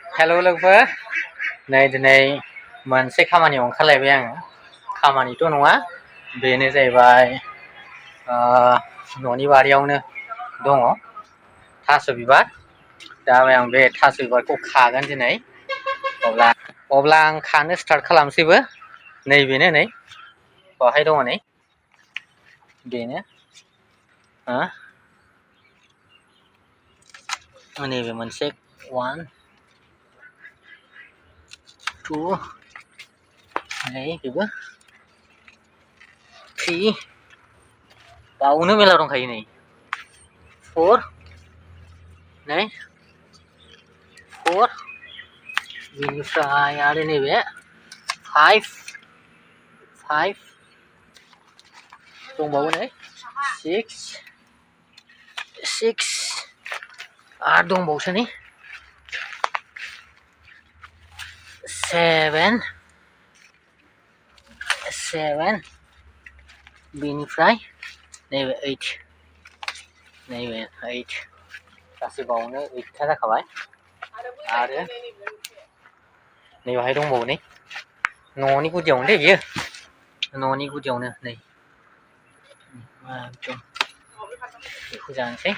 हेल' लोगोफोर नै दिनै मोनसे खामानियाव ओंखारलायबाय आङो खामानिथ' नङा बेनो जाहैबाय न'नि बारियावनो दङ थास' बिबार दा आं बे थास' बिबारखौ खागोन दिनै अब्ला आं खानो स्टार्ट खालामसैबो नैबेनो नै बाहाय दङ नै बेनो नैबे मोनसे 1 2 नै बेबो 3 बावनो मेला दंखायो नै 4 नै 4 बेनिफ्राय आरो नैबे 5 दंबावो नै 6 आरो दंबावोसो नै 7 बेनिफ्राय नैबे 8 गासै बावनो 8था जाखाबाय आरो नै बाहाय दंबावो नै न'नि गुदियावनो दे बियो न'नि गुदियावनो नै एकदम बेखौ जानोसै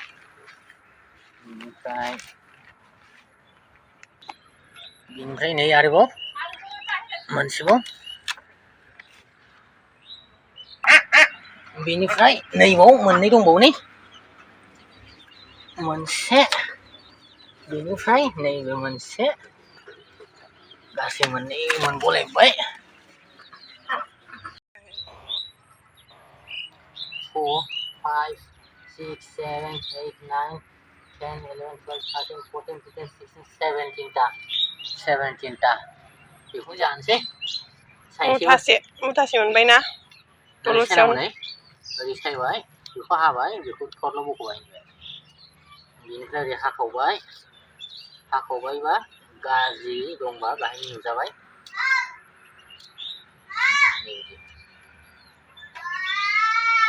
बिनिफ्राय नै आरोबाव मोनसेबाव बेनिफ्राय नैबाव मोननै दंबावो नै मोनसे बेनिफ्राय नैबे मोनसे गासै मोननै मोनबावलायबाय 4 5 6 7 8 9 10 11 12 13 14 15 16 17टा बेखौ जानोसै मुथासे मोनबायना दलसेयावनो ओरै सायबाय बेखौ हाबाय बेखौ थरल' बख'बाय बेनिफ्राय ओरै हाखावबायबा गाज्रि दंबा बाहाय नुजाबाय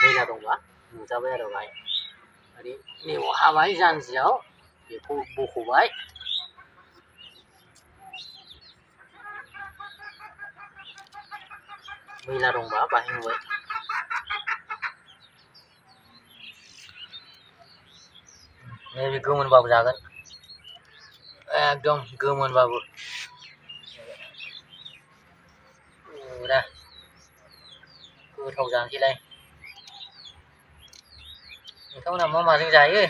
मैला दंबा नुजाबाय आरो बाहाय ओरै नैबाव हाबाय जानजियाव बेखौ बख'बाय मैला दंबा बाहाय नुबाय नैबे गोमोनबाबो जागोन एकदम गोमोनबाबो पुरा गोथाव जानोसैलाय नोंथांमोनहा मा माजों जायो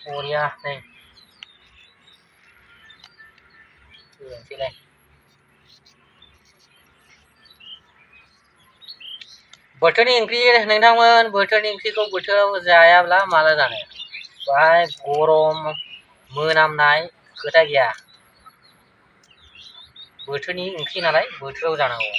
बरिया नै जानोसैलाय बोथोरनि ओंख्रि नोंथांमोन बोथोरनि ओंख्रिखौ बोथोराव जायाब्ला माला जानो बाहाय गरम मोनामनाय खोथा गैया बोथोरनि ओंख्रि नालाय बोथोराव जानांगौ